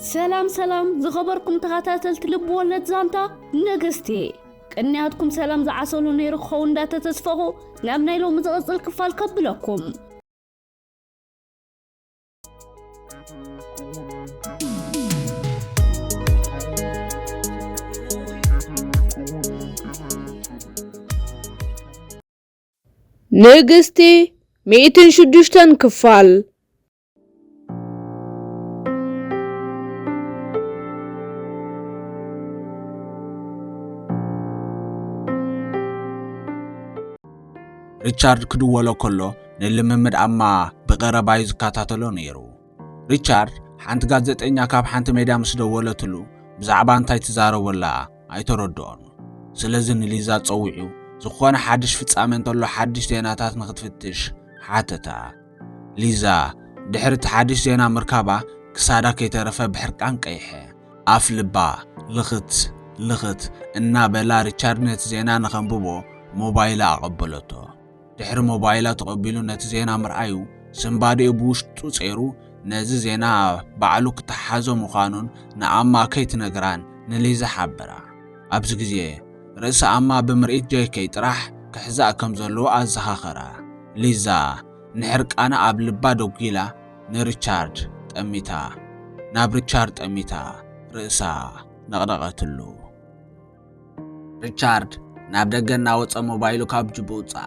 ሰላም ሰላም ዝኸበርኩም ተኸታተልቲ ልብ ወለድ ዛንታ ንግስቲ፣ ቅንያትኩም ሰላም ዝዓሰሉ ነይሩ ክኸውን እንዳተተስፈኹ ናብ ናይ ሎሚ ዝቕጽል ክፋል ከብለኩም። ንግስቲ ሚእትን ሽዱሽተን ክፋል። ሪቻርድ ክድወሎ ከሎ ንልምምድ ኣማ ብቐረባ እዩ ዝከታተሎ ነይሩ። ሪቻርድ ሓንቲ ጋዜጠኛ ካብ ሓንቲ ሜድያ ምስ ደወለትሉ ብዛዕባ እንታይ ትዛረቦ ኣላ ኣይተረድኦን። ስለዚ ንሊዛ ጸዊዑ ዝኾነ ሓድሽ ፍጻመ እንተሎ ሓድሽ ዜናታት ንኽትፍትሽ ሓተታ። ሊዛ ድሕሪ እቲ ሓድሽ ዜና ምርካባ ክሳዳ ከይተረፈ ብሕርቃን ቀይሐ። ኣፍ ልባ ልኽት ልኽት እናበላ ሪቻርድ ነቲ ዜና ንኸንብቦ ሞባይላ ኣቐበለቶ። ድሕሪ ሞባይላ ተቐቢሉ ነቲ ዜና ምርኣዩ ስንባዴኡ ብውሽጡ ጸይሩ ነዚ ዜና ባዕሉ ክተሓዞ ምዃኑን ንኣማ ከይትነግራን ንሊዛ ሓበራ። ኣብዚ ግዜ ርእሲ ኣማ ብምርኢት ጄይኬይ ጥራሕ ክሕዛእ ከም ዘለዎ ኣዘኻኸራ። ሊዛ ንሕርቃና ኣብ ልባ ደጒላ ንሪቻርድ ጠሚታ፣ ናብ ሪቻርድ ጠሚታ ርእሳ ነቕነቐትሉ። ሪቻርድ ናብ ደገ እናወጸ ሞባይሉ ካብ ጅቡ ኣውጽኣ።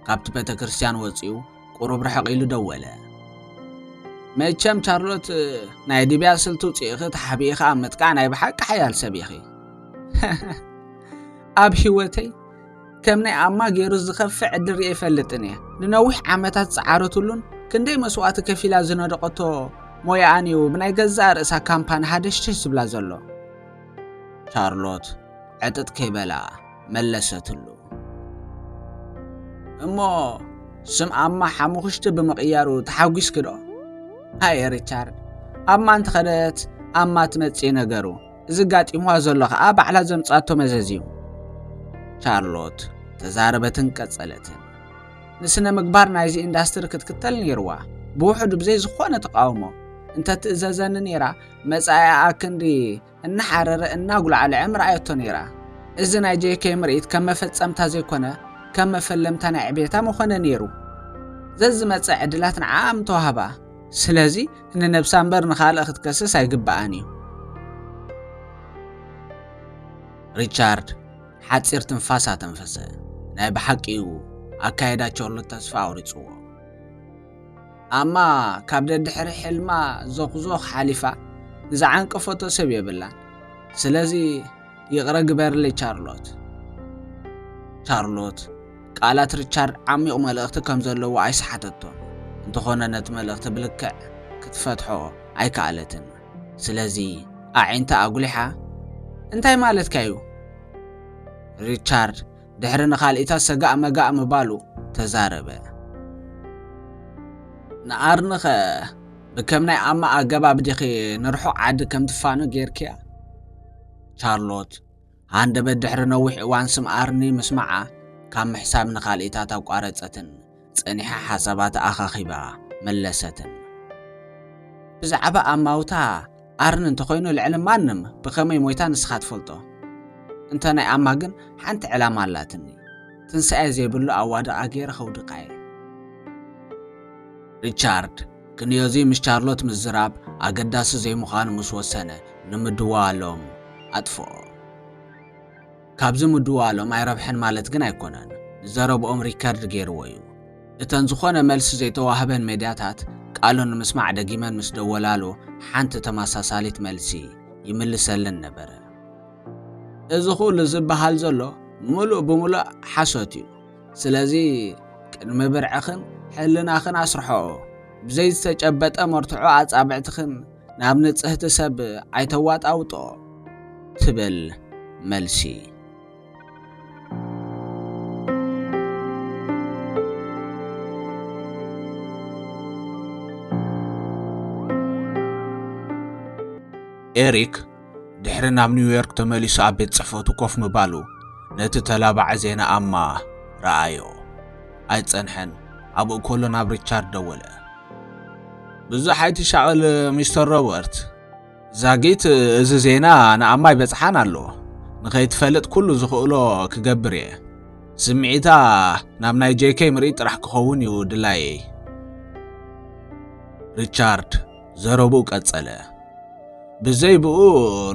ካብቲ ቤተ ክርስቲያን ወጺኡ ቁሩብ ርሕቕ ኢሉ ደወለ። መቸም ቻርሎት ናይ ሊብያ ስልቲ ውጽኢኺ ተሓቢእኺ ኣብ ምጥቃዕ ናይ ብሓቂ ሓያል ሰብ ኢኺ። ኣብ ህይወተይ ከም ናይ ኣማ ገይሩ ዝኸፍእ ዕድል ርእየ ኣይፈልጥን እየ። ንነዊሕ ዓመታት ዝጸዓረትሉን ክንደይ መስዋእቲ ከፊላ ዝነደቐቶ ሞያኣን እዩ ብናይ ገዛእ ርእሳ ካምፓኒ ሃደሽደሽ ዝብላ ዘሎ። ቻርሎት ዕጥጥ ከይበላ መለሰትሉ። እሞ ስም ኣማ ሓሙኽሽቲ ብምቕያሩ ተሓጒስኪ ዶ? ኣየ ሪቻርድ፣ ኣማ እንተኸደት ኣማ ትመጽእ እዩ ነገሩ። እዚ ኣጋጢምዋ ዘሎ ኸኣ ባዕላ ዘምጻቶ መዘዝ እዩ። ቻርሎት ተዛረበትን ቀጸለትን። ንስነ ምግባር ናይዚ ኢንዳስትሪ ክትክተል ነይርዋ። ብውሑዱ ብዘይ ዝኾነ ተቓውሞ እንተትእዘዘኒ ነይራ መጻኢኣ ኣክንዲ እናሓረረ እናጉላዕለዐ ምርኣየቶ ነይራ። እዚ ናይ ጄይኬይ ምርኢት ከም መፈጸምታ ዘይኮነ ከም መፈለምታ ናይ ዕቤታ ምኾነ ነይሩ። ዘዝመጸ ዕድላት ንዓኣ ምተዋህባ። ስለዚ ንነብሳ እምበር ንኻልእ ክትከስስ ኣይግብኣን እዩ። ሪቻርድ ሓጺር ትንፋስ ኣተንፈሰ። ናይ ብሓቂ እዩ ኣካየዳ ቻርሎት ተስፋ ኣቑሪጽዎ። ኣማ ካብ ደድሕሪ ሕልማ ዞኽዞኽ ሓሊፋ ንዝዓንቀፈቶ ሰብ የብላን። ስለዚ ይቕረ ግበርለይ ቻርሎት። ቻርሎት ቃላት ሪቻርድ ዓሚቕ መልእኽቲ ከም ዘለዎ ኣይሰሓተቶን። እንተኾነ ነቲ መልእኽቲ ብልክዕ ክትፈትሖ ኣይከኣለትን። ስለዚ ኣዒንታ ኣጉሊሓ እንታይ ማለትካ እዩ? ሪቻርድ ድሕሪ ንኻልኢታት ሰጋእ መጋእ ምባሉ ተዛረበ። ንኣርንኸ ብከም ናይ ኣማ ኣገባብ ዲኺ ንርሑቕ ዓዲ ከም ትፋኖ ጌርክያ? ቻርሎት ሃንደበት ድሕሪ ነዊሕ እዋን ስም ኣርኒ ምስማዓ ካብ ምሕሳብ ንኻልኢታት ኣቋረጸትን ጸኒሓ ሓሳባት ኣኻኺባ መለሰትን። ብዛዕባ ኣማውታ ኣርን እንተኾይኑ ልዕሊ ማንም ብኸመይ ሞይታ ንስኻ ትፈልጦ። እንተ ናይ ኣማ ግን ሓንቲ ዕላማ ኣላትኒ። ትንሳኤ ዘይብሉ ኣዋድቓ ገይረ ከውድቓ እየ። ሪቻርድ ክንዮዚ ምስ ቻርሎት ምዝራብ ኣገዳሲ ዘይምዃኑ ምስ ወሰነ ንምድዋሎም ኣጥፍኦ። ካብዚ ምድዋሎም ኣይረብሐን ማለት ግን ኣይኮነን። ንዘረብኦም ሪከርድ ገይርዎ እዩ። እተን ዝኾነ መልሲ ዘይተዋህበን ሜድያታት ቃሉ ንምስማዕ ደጊመን ምስ ደወላሉ ሓንቲ ተመሳሳሊት መልሲ ይምልሰለን ነበረ። እዚ ኩሉ ዝበሃል ዘሎ ምሉእ ብምሉእ ሓሶት እዩ። ስለዚ ቅድሚ ብርዕኽን ሕልናኽን ኣስርሖኦ። ብዘይ ዝተጨበጠ መርትዖ ኣጻብዕትኽን ናብ ንጽህቲ ሰብ ኣይተዋጣውጦ ትብል መልሲ። ኤሪክ ድሕሪ ናብ ኒውዮርክ ተመሊሱ ኣብ ቤት ጽሕፈቱ ኮፍ ምባሉ ነቲ ተላባዒ ዜና ኣማ ረኣዮ። ኣይጸንሐን፣ ኣብኡ ከሎ ናብ ሪቻርድ ደወለ። ብዙሕ ኣይትሻቐል ሚስተር ሮበርት፣ ዛጊት፣ እዚ ዜና ንኣማ ኣይበጽሓን ኣሎ። ንኸይትፈልጥ ኩሉ ዝኽእሎ ክገብር እየ። ስምዒታ ናብ ናይ ጄከይ ምርኢት ጥራሕ ክኸውን እዩ ድላየይ። ሪቻርድ ዘረብኡ ቀጸለ። ብዘይ ብኡ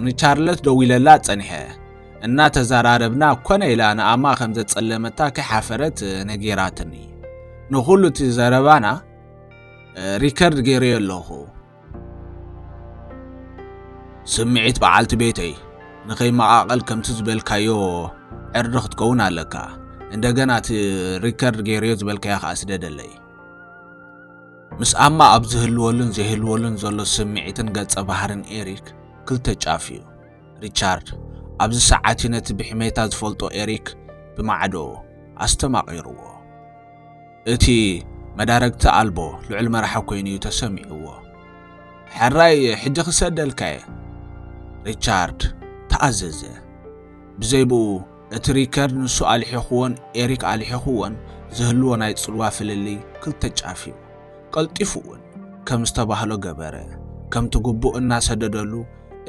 ንቻርሎት ደዊለላ ጸኒሐ። እናተዘራረብና ኮነ ኢላ ንኣማ ከም ዘጸለመታ ከይሓፈረት ነጊራትኒ። ንኹሉ እቲ ዘረባና ሪከርድ ገይረዮ ኣለኹ። ስምዒት በዓልቲ ቤተይ ንኸይመቓቐል ከምቲ ዝበልካዮ ዕርዲ ክትከውን ኣለካ። እንደገና እቲ ሪከርድ ገይረዮ ዝበልካዮ ከኣ ስደደለይ። ምስ ኣማ ኣብ ዝህልወሉን ዘይህልወሉን ዘሎ ስምዒትን ገጸ ባህርን ኤሪክ ክልተ ጫፍ እዩ። ሪቻርድ ኣብዚ ሰዓት እዩ ነቲ ብሕሜታ ዝፈልጦ ኤሪክ ብማዕዶ ኣስተማቒርዎ። እቲ መዳረግቲ ኣልቦ ልዑል መራሒ ኮይኑ እዩ ተሰሚዕዎ። ሕራይ ሕጂ ክሰደልካ እየ፣ ሪቻርድ ተኣዘዘ። ብዘይ ብኡ እቲ ሪከርድ ንሱ ኣልሒኽዎን ኤሪክ ኣልሒኽዎን ዝህልዎ ናይ ጽልዋ ፍልልይ ክልተ ጫፍ እዩ። ቀልጢፉ እውን ከም ዝተባህሎ ገበረ። ከምቲ ግቡእ እናሰደደሉ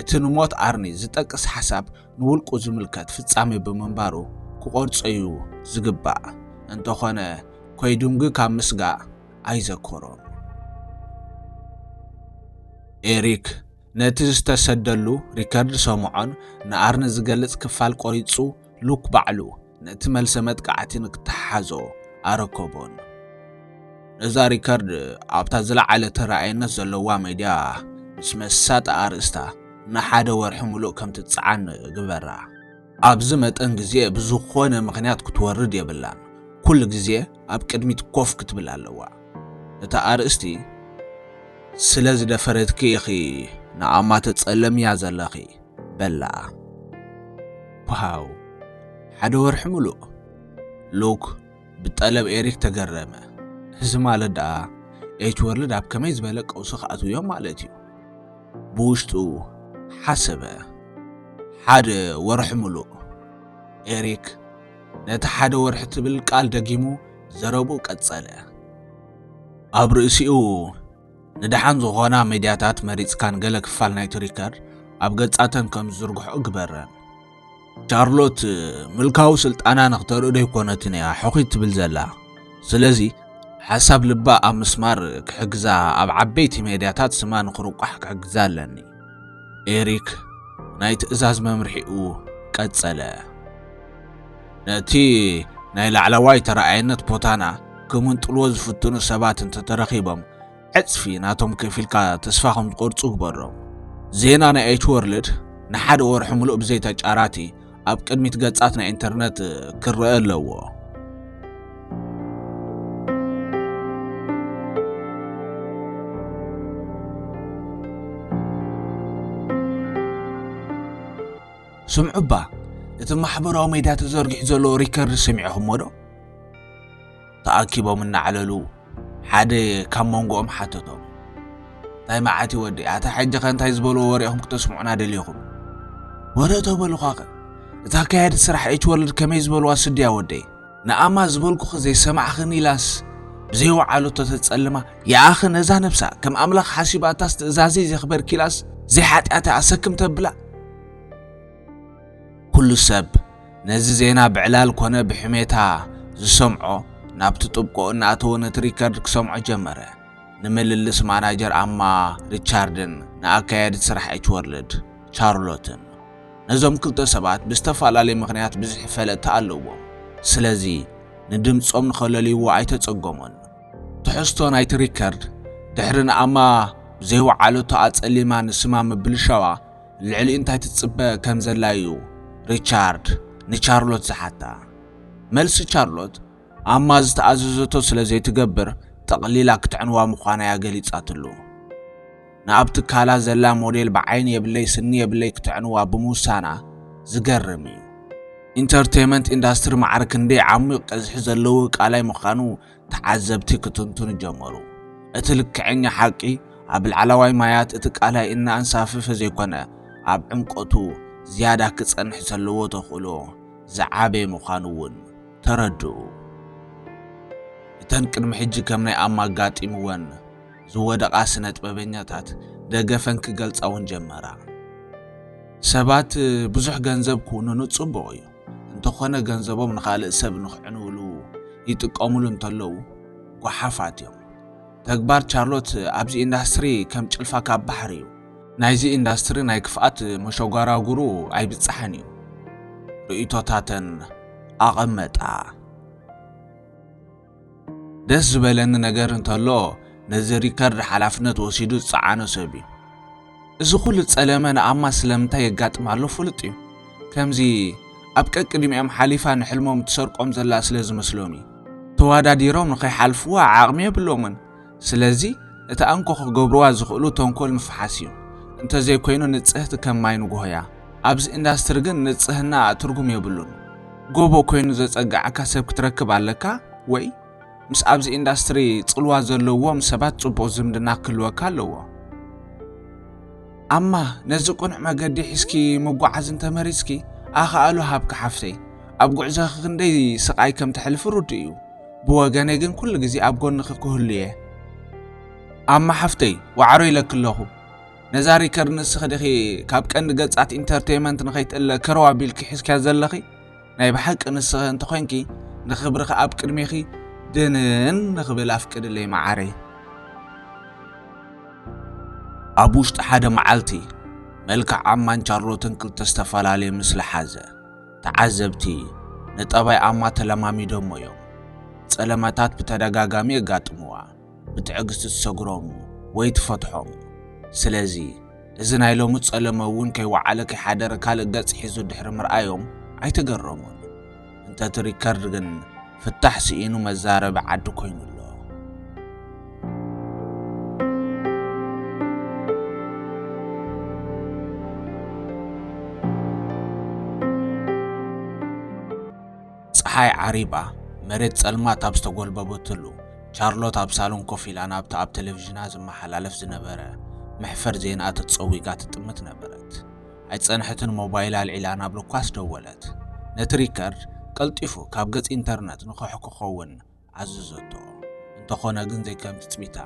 እቲ ንሞት ኣርኒ ዝጠቅስ ሓሳብ ንውልቁ ዝምልከት ፍጻሜ ብምንባሩ ክቖርጾ እዩ ዝግባእ። እንተኾነ ኮይዱንግ ካብ ምስጋእ ኣይዘከሮን። ኤሪክ ነቲ ዝተሰደሉ ሪከርድ ሰምዖን ንኣርኒ ዝገልጽ ክፋል ቆሪጹ ሉክ ባዕሉ ነቲ መልሰ መጥቃዕቲ ንክተሓሓዞ ኣረከቦን። ነዛ ሪከርድ ኣብታ ዝለዓለ ተረኣይነት ዘለዋ ሜድያ ምስ መሳጢ ኣርእስታ ንሓደ ወርሒ ሙሉእ ከም ትጸዓን ግበራ። ኣብዚ መጠን ግዜ ብዝኾነ ምኽንያት ክትወርድ የብላን። ኩሉ ግዜ ኣብ ቅድሚት ኮፍ ክትብል ኣለዋ። እታ ኣርእስቲ ስለ ዝደፈረትኪ ኢኺ ንኣማ ተጸለምያ ዘለኺ በላ። ዋው፣ ሓደ ወርሒ ሙሉእ። ሉክ ብጠለብ ኤሪክ ተገረመ። እዚ ማለት ደኣ ኤች ወርልድ ኣብ ከመይ ዝበለ ቀውሲ ክኣትውዮም ማለት እዩ። ብውሽጡ ሓሰበ። ሓደ ወርሒ ሙሉእ። ኤሪክ ነቲ ሓደ ወርሒ ትብል ቃል ደጊሙ ዘረብኡ ቀጸለ። ኣብ ርእሲኡ ንደሓን ዝኾና ሜድያታት መሪጽካን ገለ ክፋል ናይቲ ሪከርድ ኣብ ገጻተን ከም ዝዝርግሖ ግበረን። ቻርሎት ምልካዊ ስልጣና ንክተርኢ ደይኮነትን እያ ሕኹይ ትብል ዘላ። ስለዚ ሓሳብ ልባ ኣብ ምስማር ክሕግዛ ኣብ ዓበይቲ ሜድያታት ስማ ንክርቋሕ ክሕግዛ ኣለኒ። ኤሪክ ናይ ትእዛዝ መምርሒኡ ቀጸለ። ነቲ ናይ ላዕለዋይ ተረኣይነት ቦታና ክምንጥልዎ ዝፍትኑ ሰባት እንተተረኺቦም ዕጽፊ ናቶም ከፊልካ ተስፋ ከም ዝቆርጹ ግበሮም። ዜና ናይ ኤች ወርልድ ንሓደ ወርሒ ምሉእ ብዘይ ተጫራቲ ኣብ ቅድሚት ገጻት ናይ ኢንተርነት ክረአ ኣለዎ። ስምዑ እባ፣ እቲ ማሕበራዊ ሜድያ ተዘርጊሑ ዘሎ ሪከርድ ሰሚዕኹሞ ዶ? ተኣኪቦም እናዕለሉ ሓደ ካብ መንጎኦም ሓተቶም። እንታይ መዓት እዩ ወደይ? ኣታ ሕጂ ኸ እንታይ ዝበልዎ ወሬ ኢኹም ክተስምዑና ደሊኹም? ወረ ተበሉኻኸ? እታ ኣካያዲት ስራሕ ኤች ወርልድ ከመይ ዝበልዋ ስድያ ወደይ? ንኣማ ዝበልኩኺ ዘይሰማዕኽን ኢላስ ብዘይወዓለቶ ተጸልማ፣ ይኣኺ ነዛ ነብሳ ከም ኣምላኽ ሓሲባታስ ትእዛዘይ ዘኽበርኪ ኢላስ ዘይሓጢኣታ ኣሰክም ተብላ። ኩሉ ሰብ ነዚ ዜና ብዕላል ኮነ ብሕሜታ ዝሰምዖ ናብቲ ጥብቆ እናኣተወ ነቲ ሪከርድ ክሰምዖ ጀመረ። ንምልልስ ማናጀር ኣማ ሪቻርድን ንኣካያዲት ስራሕ ኤች ወርልድ ቻርሎትን። ነዞም ክልተ ሰባት ብዝተፈላለየ ምኽንያት ብዙሕ ፈለጥቲ ኣለዎም። ስለዚ ንድምጾም ንኸለልይዎ ኣይተጸገሞን። ትሕዝቶ ናይቲ ሪከርድ ድሕሪ ንኣማ ብዘይወዓለቶ ኣጸሊማ ንስማ ምብልሻዋ ልዕሊ እንታይ ትጽበ ከም ዘላ እዩ ሪቻርድ ንቻርሎት ዝሓታ። መልሲ ቻርሎት ኣማ ዝተኣዘዘቶ ስለ ዘይትገብር ጠቕሊላ ክትዕንዋ ምዃና እያ ገሊጻትሉ። ንኣብ ትካላ ዘላ ሞዴል ብዓይኒ የብለይ ስኒ የብለይ ክትዕንዋ ብምውሳና ዝገርም እዩ። ኢንተርቴይመንት ኢንዳስትሪ ማዕረ ክንደይ ዓሚቕ ቀዝሒ ዘለዎ ቃላይ ምዃኑ ተዓዘብቲ ክትንትኑ ጀመሩ። እቲ ልክዐኛ ሓቂ ኣብ ላዕለዋይ ማያት እቲ ቃላይ እናኣንሳፈፈ ዘይኮነ ኣብ ዕምቆቱ ዝያዳ ክጸንሕ ዘለዎ ተኽእሎ ዝዓበየ ምዃኑ እውን ተረድኡ። እተን ቅድሚ ሕጂ ከም ናይ ኣማ ኣጋጢምወን ዝወደቓ ስነ ጥበበኛታት ደገፈን ክገልጻ እውን ጀመራ። ሰባት ብዙሕ ገንዘብ ክውንኑ ጽቡቕ እዩ፣ እንተኾነ ገንዘቦም ንኻልእ ሰብ ንኽዕንውሉ ይጥቀሙሉ እንተለዉ ጓሓፋት እዮም። ተግባር ቻርሎት ኣብዚ ኢንዳስትሪ ከም ጭልፋ ካብ ባሕሪ እዩ። ናይዚ ኢንዳስትሪ ናይ ክፍኣት መሸጓራጉሩ ኣይብጻሕን እዩ። ርእይቶታተን ኣቐመጣ። ደስ ዝበለኒ ነገር እንተሎ ነዚ ሪከርድ ሓላፍነት ወሲዱ ዝጸዓኖ ሰብ እዩ። እዚ ኩሉ ጸለመ ንኣማ ስለምንታይ የጋጥም ኣሎ ፍሉጥ እዩ። ከምዚ ኣብ ቀቅድሚኦም ሓሊፋ ንሕልሞም ትሰርቆም ዘላ ስለ ዝመስሎም እዩ። ተዋዳዲሮም ንኸይሓልፍዋ ዓቕሚ የብሎምን። ስለዚ እቲ ኣንኮ ክገብርዋ ዝኽእሉ ተንኮል ምፍሓስ እዩ። እንተዘይኮይኑ ንጽህቲ ከም ማይ ንጉሆ እያ። ኣብዚ ኢንዳስትሪ ግን ንጽህና ትርጉም የብሉን። ጎቦ ኮይኑ ዘጸግዓካ ሰብ ክትረክብ ኣለካ ወይ ምስ ኣብዚ ኢንዳስትሪ ጽልዋ ዘለዎም ሰባት ጽቡቕ ዝምድና ክህልወካ ኣለዎ። ኣማ ነዚ ቅኑዕ መገዲ ሒዝኪ ምጓዓዝ እንተመሪጽኪ ኣኽኣሉ ሃብኪ ሓፍተይ። ኣብ ጉዕዞኺ ክንደይ ስቓይ ከም ተሕልፊ ርዱእ እዩ። ብወገነይ ግን ኩሉ ግዜ ኣብ ጎንኺ ክህሉ እየ። ኣማ ሓፍተይ ዋዕሮ ኢለኪ ኣለኹ። ነዛ ሪከርድ ንስኺ ዲኺ ካብ ቀንዲ ገጻት ኢንተርቴይመንት ንኸይትእለ ከረው ኣቢልኪ ሒዝክያ ዘለኺ? ናይ ብሓቂ ንስኺ እንተኾይንኪ ንኽብርኺ ኣብ ቅድሜኺ ድንን ንኽብል ኣፍቅድለይ መዓረይ። ኣብ ውሽጢ ሓደ መዓልቲ መልክዕ ኣማን ቻርሎትን ክልተ ዝተፈላለየ ምስሊ ሓዘ። ተዓዘብቲ ንጠባይ ኣማ ተለማሚዶሞ እዮም። ጸለመታት ብተደጋጋሚ የጋጥምዋ። ብትዕግስቲ ትሰግሮም ወይ ትፈትሖም። ስለዚ እዚ ናይ ሎሚ ጸለመ እውን ከይወዓለ ከይሓደረ ካልእ ገጽ ሒዙ ድሕሪ ምርኣዮም ኣይተገረሙን። እንተቲ ሪከርድ ግን ፍታሕ ስኢኑ መዛረቢ ዓዲ ኮይኑ ኣሎ። ጸሓይ ዓሪባ መሬት ጸልማት ኣብ ዝተጎልበበትሉ ቻርሎት ኣብ ሳሎን ኮፍ ኢላ ናብቲ ኣብ ቴሌቪዥና ዝመሓላለፍ ዝነበረ መሕፈር ዜናኣ ተጸዊጋ ትጥምት ነበረት። ኣይጸንሐትን ሞባይላ ኣልዒላ ናብ ሉካስ ደወለት። ነቲ ሪከርድ ቀልጢፉ ካብ ገጽ ኢንተርነት ንኸሕኩ ክኸውን ኣዘዘቶ። እንተኾነ ግን ዘይከም ትጽቢታ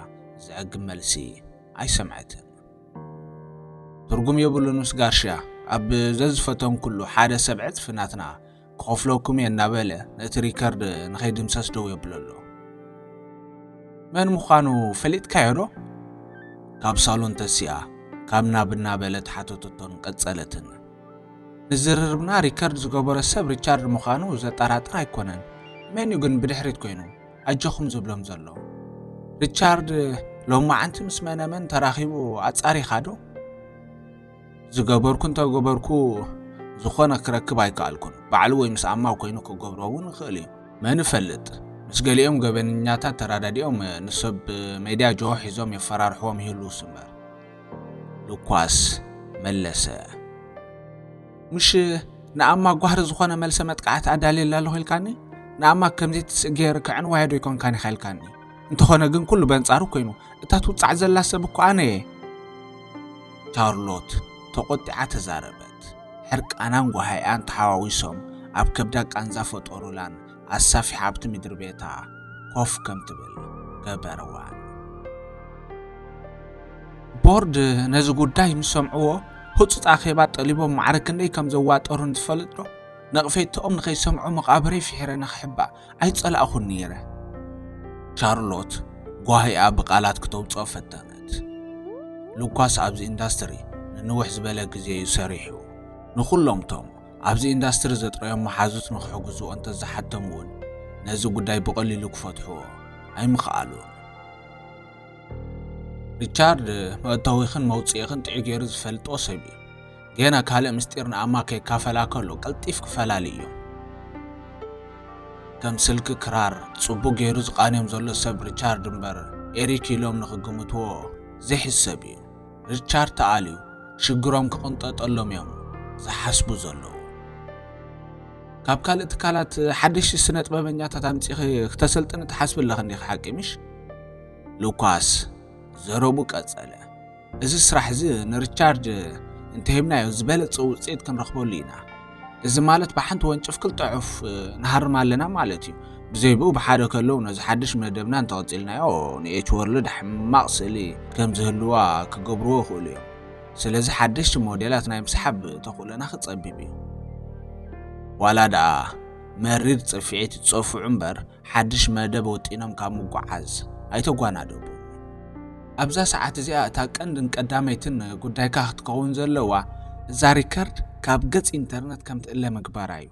ዘዕግብ መልሲ ኣይሰምዐትን። ትርጉም የብሉን ምስ ጋርሽያ ኣብ ዘዝፈተንኩሉ ሓደ ሰብ ዕጽፊ ናትና ክኸፍለኩም እየ እናበለ ነቲ ሪከርድ ንኸይድምሰስ ደው የብሎ ኣሎ። መን ምዃኑ ፈሊጥካዮ ዶ? ካብ ሳሎን ተሲኣ ካብ ናብ እናበለት ሓተተቶን ቀጸለትን። ንዝርርብና ሪከርድ ዝገበሮ ሰብ ሪቻርድ ምዃኑ ዘጠራጥር ኣይኮነን። መን እዩ ግን ብድሕሪት ኮይኑ ኣጆኹም ዝብሎም ዘሎ? ሪቻርድ ሎማዓንቲ ምስ መነመን ተራኺቡ ኣጻሪኻ ዶ? ዝገበርኩ እንተገበርኩ ዝኾነ ክረክብ ኣይከኣልኩን። ባዕሉ ወይ ምስ ኣማ ኮይኑ ክገብሮ እውን ይኽእል እዩ። መን ይፈልጥ? ምስ ገሊኦም ገበነኛታት ተራዳዲኦም ንሰብ ሜድያ ጆሆ ሒዞም የፈራርሕዎም ይህልውስ እምበር። ሉኳስ መለሰ። ምሽ ንኣማ ጓህሪ ዝኾነ መልሰ መጥቃዕቲ ኣዳልየላ ኣለኹ ኢልካኒ? ንኣማ ከምዚ ትስእ ገይር ከዕንዋያ ዶ ይኮንካን ኢኻ ኢልካኒ? እንተኾነ ግን ኩሉ በንጻሩ ኮይኑ፣ እታ ትውጻዕ ዘላ ሰብ እኮ ኣነ እየ። ቻርሎት ተቖጢዓ ተዛረበት። ሕርቃናን ጓሃይኣን ተሓዋዊሶም ኣብ ከብዳ ቃንዛ ፈጠሩላን ኣሳፊሓ ኣብቲ ምድሪ ቤታ ኮፍ ከም ትብል ገበርዋን። ቦርድ ነዚ ጉዳይ ምስ ሰምዕዎ ህጹጽ ኣኼባ ጠሊቦም ማዕረ ክንደይ ከም ዘዋጠሩን ትፈልጥ ዶ? ነቕፌትኦም ንኸይሰምዑ መቓብረይ ፍሒረ ንኽሕባእ ኣይጸላእኹን ነይረ። ቻርሎት ጓሂኣ ብቓላት ክተውጽኦ ፈተነት። ሉኳስ ኣብዚ ኢንዳስትሪ ንንውሕ ዝበለ ግዜ እዩ ሰሪሑ። ንኹሎምቶም ኣብዚ ኢንዳስትሪ ዘጥረዮም መሓዙት ንኽሕግዝዎ እንተዝሓተሙ እውን ነዚ ጉዳይ ብቐሊሉ ክፈትሕዎ ኣይምኽኣሉን። ሪቻርድ መእተዊኽን መውጽኢኽን ጥዑይ ገይሩ ዝፈልጦ ሰብ እዩ። ገና ካልእ ምስጢር ንኣማ ከይካፈላ ከሎ ቀልጢፍ ክፈላሊ እዩ። ከም ስልኪ ክራር ጽቡቕ ገይሩ ዝቓንዮም ዘሎ ሰብ ሪቻርድ እምበር ኤሪክ ኢሎም ንኽግምትዎ ዘይሕሰብ እዩ። ሪቻርድ ተኣልዩ ሽግሮም ክቕንጠጠሎም እዮም ዝሓስቡ ዘለዉ። ካብ ካልእ ትካላት ሓደሽቲ ስነ ጥበበኛታት ኣምጺኺ ክተሰልጥኒ ትሓስቢ ኣለኺ እንዲኺ ሓቂ ምሽ? ሉካስ ዘረቡ ቀጸለ። እዚ ስራሕ እዚ ንሪቻርድ እንተሂብናዮ ዝበለጸ ውጽኢት ክንረኽበሉ ኢና። እዚ ማለት ብሓንቲ ወንጭፍ ክልተ ዑፍ ንሃርም ኣለና ማለት እዩ። ዘይብኡ ብሓደ ከለዉ ነዚ ሓድሽ መደብና እንተቐጺልናዮ ንኤች ወርልድ ሕማቕ ስእሊ ከም ዝህልዋ ክገብርዎ ይኽእሉ እዮም። ስለዚ ሓደሽቲ ሞዴላት ናይ ምስሓብ ተኽእሎና ክጸብብ እዩ። ዋላ ደኣ መሪር ጽፍዒት ይጸፍዑ እምበር ሓድሽ መደብ ወጢኖም ካብ ምጉዓዝ ኣይተጓናደቡን። ኣብዛ ሰዓት እዚኣ እታ ቀንድን ቀዳመይትን ጉዳይካ ክትከውን ዘለዋ እዛ ሪከርድ ካብ ገጽ ኢንተርነት ከም ትእለ ምግባራ እዩ።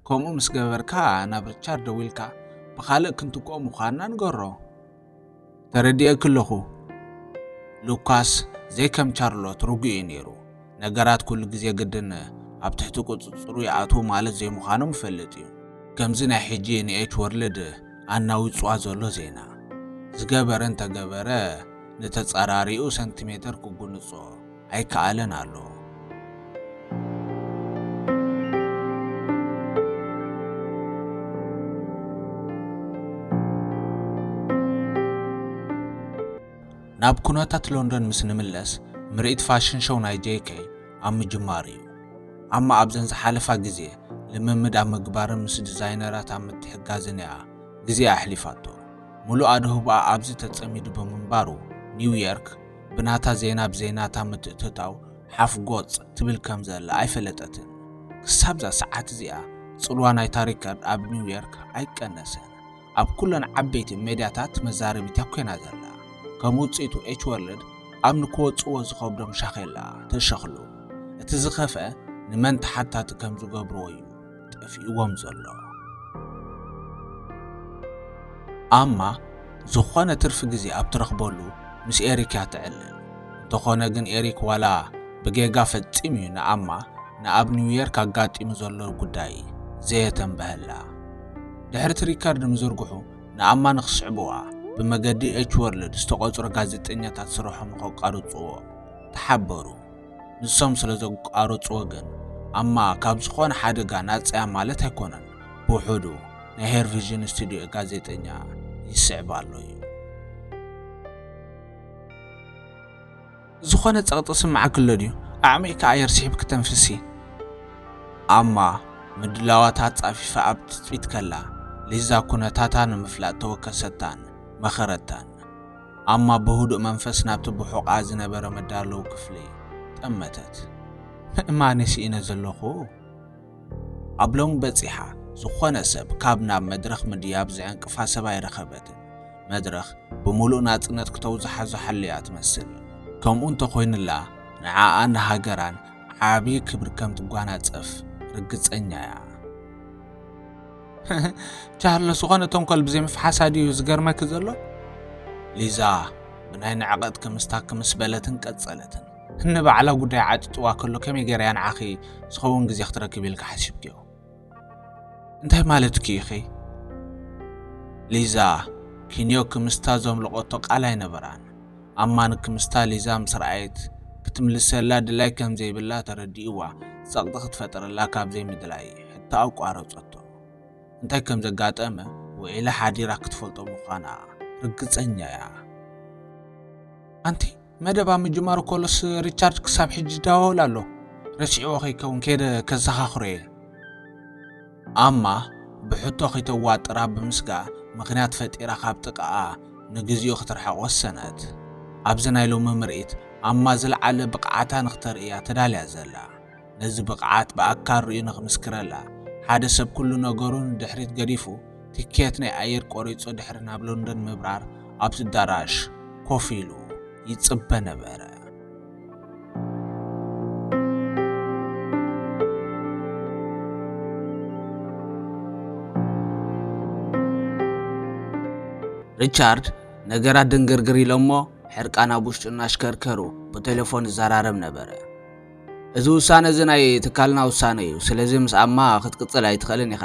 ከምኡ ምስ ገበርካ ናብ ሪቻርድ ደዊልካ ብኻልእ ክንትክኦ ምዃንና ንገሮ። ተረዲኤኪ ኣለኹ። ሉካስ ዘይከም ቻርሎት ርጉእ እዩ ነይሩ። ነገራት ኩሉ ግዜ ግድን ኣብ ትሕቲ ቁጽጽሩ ይኣትዉ ማለት ዘይምዃኖም ይፈልጥ እዩ። ከምዚ ናይ ሕጂ ንኤች ወርልድ ኣናዊጽዋ ዘሎ ዜና። ዝገበረ እንተገበረ ንተጻራሪኡ ሰንቲሜተር ክጉንጾ ኣይከኣለን ኣሎ። ናብ ኩነታት ሎንዶን ምስ ንምለስ ምርኢት ፋሽን ሾው ናይ ጄይ ኬይ ኣብ ምጅማር እዩ። ኣማ ኣብዘን ዝሓለፋ ግዜ ልምምድ ኣብ ምግባርን ምስ ዲዛይነራት ኣብ ምትሕጋዝን እያ ግዜ ኣሕሊፋቶ። ሙሉእ ኣድህቦኣ ኣብዚ ተጸሚዱ ብምንባሩ ኒውዮርክ ብናታ ዜና ብዘይናታ ምትእትታው ሓፍ ጎጽ ትብል ከም ዘላ ኣይፈለጠትን። ክሳብዛ ሰዓት እዚኣ ጽልዋ ናይታ ሪከርድ ኣብ ኒውዮርክ ኣይቀነሰን። ኣብ ኩለን ዓበይቲ ሜድያታት መዛረቢት እያ ኮይና ዘላ። ከም ውጽኢቱ ኤች ወርልድ ኣብ ንክወጽዎ ዝኸብዶም ሻኼላ ተሸኽሉ። እቲ ዝኸፍአ ንመን ተሓታቲ ከም ዝገብርዎ እዩ ጠፊእዎም ዘሎ። ኣማ ዝኾነ ትርፊ ግዜ ኣብ ትረኽበሉ ምስ ኤሪክ እያ ትዕልል። እንተኾነ ግን ኤሪክ ዋላ ብጌጋ ፈጺሙ እዩ ንኣማ ንኣብ ኒውዮርክ ኣጋጢሙ ዘሎ ጉዳይ ዘየተንበሀላ። ድሕሪ እቲ ሪከርድ ምዝርግሑ ንኣማ ንኽስዕብዋ ብመገዲ ኤች ወርልድ ዝተቖጽሩ ጋዜጠኛታት ስርሖም ንኸቋርጽዎ ተሓበሩ። ንሶም ስለ ዘቋረጽዎ ግን ኣማ ካብ ዝኾነ ሓደጋ ናጻ እያ ማለት ኣይኮነን። ብውሑዱ ናይ ሄር ቪዥን ስቱድዮ ጋዜጠኛ ይስዕባ ኣሎ እዩ። ዝኾነ ጸቕጢ ስምዓኪ ኣሎ ድዩ? ኣዕሚቕኪ ኣየር ስሒብኪ ተንፍሲ። ኣማ ምድላዋታ ኣጻፊፋ ኣብ ትጽቢት ከላ፣ ሊዛ ኩነታታ ንምፍላጥ ተወከሰታን መኸረታን። ኣማ ብህዱእ መንፈስ ናብቲ ብሑቓ ዝነበረ መዳለዊ ክፍሊ ጠመተት። ምእማኒ ስኢነ ዘለኹ። ኣብ ሎሚ በጺሓ፣ ዝኾነ ሰብ ካብ ናብ መድረኽ ምድያብ ዘዕንቅፋ ሰብ ኣይረኸበትን። መድረኽ ብምሉእ ናጽነት ክተውዝሓ ዝሓሉ እያ ትመስል። ከምኡ እንተኾይኑላ፣ ንዓኣን ንሃገራን ዓቢ ክብሪ ከም ትጓናጸፍ ርግጸኛ እያ። ቻርለስ፣ ዝኾነ ተንኮል ብዘይምፍሓሳ ድዩ ዝገርመኪ ዘሎ? ሊዛ ብናይ ንዕቐት ክምስታ ክምስ በለትን ቀጸለትን። ንባዕላ ጉዳይ ዓጢጥዋ ከሎ ከመይ ገይራ እያ ንዓኺ ዝኸውን ግዜ ክትረክብ ኢልካ ሓሲብክዮ? እንታይ ማለትኪ ኢኺ? ሊዛ፣ ኪንዮ ክምስታ ዘምለቖቶ ቃል ኣይነበራን። ኣማ ንክምስታ ሊዛ ምስ ረኣየት ክትምልሰላ ድላይ ከም ዘይብላ ተረዲእዋ፣ ጸቕጢ ክትፈጥረላ ካብ ዘይምድላይ ሕቶ ኣቋረጸቶ። እንታይ ከም ዘጋጠመ ውዒላ ሓዲራ ክትፈልጦ ምዃና ርግጸኛ እያ። ኣንቲ፣ መደብ ኣብ ምጅማሩ ከሎስ ሪቻርድ ክሳብ ሕጂ ይደዋወል ኣሎ። ረሲዕዎ ከይከውን ከይደ ከዘኻኽሮ እየ። ኣማ ብሕቶ ከይተዋጥራ ብምስጋእ ምኽንያት ፈጢራ ካብ ጥቓኣ ንግዚኡ ክትርሕቕ ወሰነት። ኣብዚ ናይ ሎሚ ምርኢት ኣማ ዝለዓለ ብቕዓታ ንኽተርእያ ተዳልያ ዘላ። ነዚ ብቕዓት ብኣካል ርእዩ ንኽምስክረላ፣ ሓደ ሰብ ኩሉ ነገሩ ንድሕሪት ገዲፉ፣ ትኬት ናይ ኣየር ቆሪጹ ድሕሪ ናብ ሎንደን ምብራር ኣብቲ ኣዳራሽ ኮፍ ኢሉ ይጽበ ነበረ። ሪቻርድ ነገራት ድንግርግር ኢሎሞ፣ ሕርቃን ኣብ ውሽጡ እናሽከርከሩ ብቴሌፎን ይዘራረብ ነበረ። "እዚ ውሳነ እዚ ናይ ትካልና ውሳነ እዩ፣ ስለዚ ምስ ኣማ ክትቅጽል ኣይትኽእልን ኢኻ።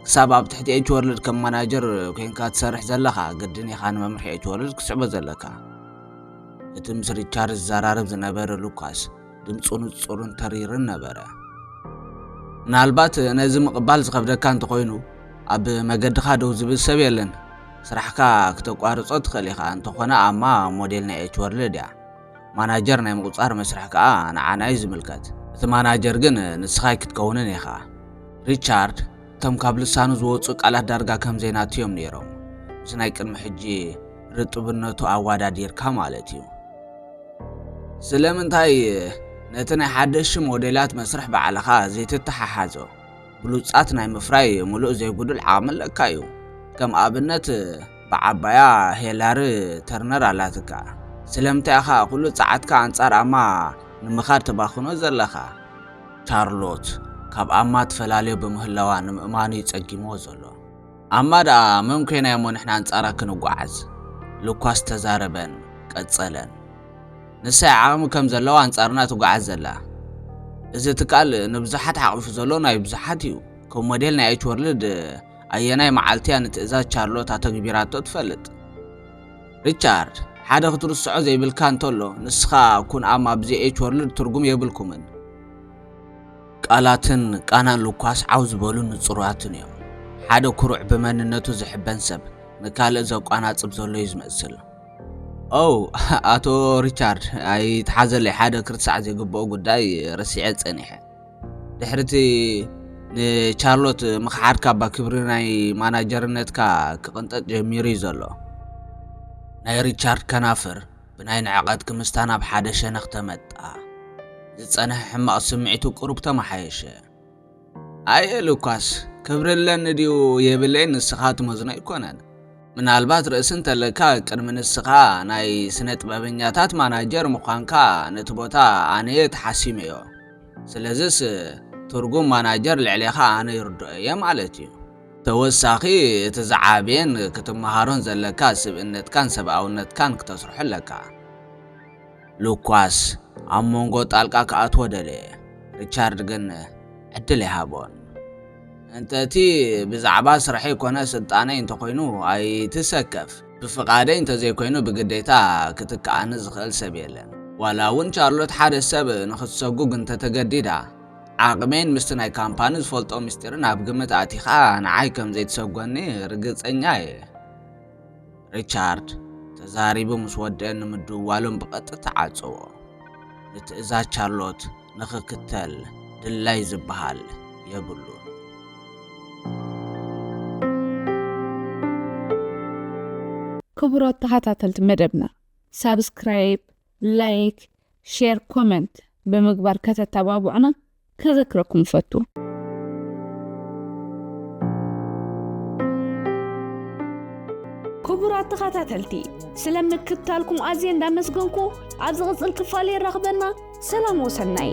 ክሳብ ኣብ ትሕቲ ኤች ወርልድ ከም ማናጀር ኮይንካ ትሰርሕ ዘለኻ፣ ግድን ኢኻ ንመምርሒ ኤች ወርልድ ክትስዕቦ ዘለካ።" እቲ ምስ ሪቻርድ ዝዘራረብ ዝነበረ ሉካስ ድምጹ ንጹርን ተሪርን ነበረ። "ምናልባት ነዚ ምቕባል ዝኸብደካ እንተኾይኑ፣ ኣብ መገድኻ ደው ዝብል ሰብ የለን። ስራሕካ ክተቋርጾ ትኽእል ኢኻ፣ እንተኾነ ኣማ ሞዴል ናይ ኤች ወርልድ እያ። ማናጀር ናይ ምቁጻር መስርሕ ከኣ ንዓና እዩ ዝምልከት። እቲ ማናጀር ግን ንስኻ ኣይክትከውንን ኢኻ።" ሪቻርድ እቶም ካብ ልሳኑ ዝወጹ ቃላት ዳርጋ ከም ዘይናቱ እዮም ነይሮም። ምስ ናይ ቅድሚ ሕጂ ርጡብነቱ ኣዋዳዲርካ ማለት እዩ። ስለምንታይ ነቲ ናይ ሓደሽ ሞዴላት መስርሕ ባዕልኻ ዘይትተሓሓዞ? ብሉጻት ናይ ምፍራይ ምሉእ ዘይጉዱል ዓቕሚ ኣለካ እዩ። ከም ኣብነት ብዓባያ ሄላሪ ተርነር ኣላትካ። ስለምንታይ ኢኻ ኩሉ ጸዓትካ ኣንጻር ኣማ ንምኻድ ተባኽኖ ዘለኻ? ቻርሎት ካብ ኣማ ትፈላልዮ ብምህላዋ ንምእማኑ እዩ ጸጊምዎ ዘሎ። ኣማ ደኣ መን ኮይና እሞ ንሕና ኣንጻራ ክንጓዓዝ? ሉኳስ ተዛረበን ቀጸለን። ንሳ ዓቕሚ ከም ዘለዋ ኣንጻርና ትጓዓዝ ዘላ። እዚ ትካል ንብዙሓት ሓቒፉ ዘሎ ናይ ብዙሓት እዩ። ከም ሞዴል ናይ ኤች ወርልድ ኣየናይ መዓልቲ እያ ንትእዛዝ ቻርሎት ኣተግቢራቶ ትፈልጥ? ሪቻርድ፣ ሓደ ክትርስዖ ዘይብልካ እንተሎ፣ ንስኻ ኩን ኣማ ኣብዚ ኤች ወርልድ ትርጉም የብልኩምን። ቃላትን ቃናን ሉኳስ ዓው ዝበሉ ንጹራትን እዮም። ሓደ ኩሩዕ ብመንነቱ ዝሕበን ሰብ ንካልእ ዘቋናጽብ ዘሎ እዩ ዝመስል። ኦ፣ ኣቶ ሪቻርድ፣ ኣይትሓዘለይ ሓደ ክርሳዕ ዘይግብኦ ጉዳይ ረሲዐ ጸኒሐ። ድሕሪቲ ንቻርሎት ምኽሓድካ እባ ክብሪ ናይ ማናጀርነትካ ክቕንጠጥ ጀሚሩ እዩ ዘሎ። ናይ ሪቻርድ ከናፍር ብናይ ንዕቐት ክምስታ ናብ ሓደ ሸነኽ ተመጣ። ዝጸንሐ ሕማቕ ስምዒቱ ቁሩብ ተመሓየሸ። ኣየ ሉካስ፣ ክብሪ ኣለኒ ድዩ የብለይን ንስኻ ትመዝኖ ኣይኮነን። ምናልባት ርእሲ እንተለካ ቅድሚ ንስኻ ናይ ስነ ጥበበኛታት ማናጀር ምዃንካ ነቲ ቦታ ኣነ እየ ተሓሲመዮ። ስለዝስ ትርጉም ማናጀር ልዕሌኻ ኣነ ይርድኦ እየ ማለት እዩ። ተወሳኺ እቲ ዝዓበየን ክትመሃሮን ዘለካ ስብእነትካን ሰብኣውነትካን ክተስርሖ ኣለካ። ሉኳስ ኣብ መንጎ ጣልቃ ክኣትዎ ደለየ። ሪቻርድ ግን ዕድል ኣይሃቦን። እንተ እቲ ብዛዕባ ስርሐይ ኮነ ስልጣነይ እንተኾይኑ ኣይትሰከፍ። ብፍቓደይ እንተዘይኮይኑ ብግዴታ ክትከኣኒ ዝኽእል ሰብ የለን። ዋላ እውን ቻርሎት ሓደ ሰብ ንኽትሰጉግ እንተተገዲዳ፣ ዓቕመይን ምስቲ ናይ ካምፓኒ ዝፈልጦ ምስጢርን ኣብ ግምት ኣቲኻ ንዓይ ከም ዘይትሰጎኒ ርግጸኛ እየ። ሪቻርድ ተዛሪቡ ምስ ወደአ ንምድዋሎም ብቐጥታ ዓጸዎ። ንትእዛዝ ቻርሎት ንኽክተል ድላይ ዝበሃል የብሉን። ክቡራት ተኸታተልቲ መደብና፣ ሳብስክራይብ፣ ላይክ፣ ሼር፣ ኮመንት ብምግባር ከተተባብዑና ከዘክረኩም እፈቱ። ክቡራት ተኸታተልቲ፣ ስለ ምክትታልኩም ኣዝየ እንዳመስገንኩ፣ ኣብ ዝቕጽል ክፋል የራኽበና። ሰላም ወሰናይ።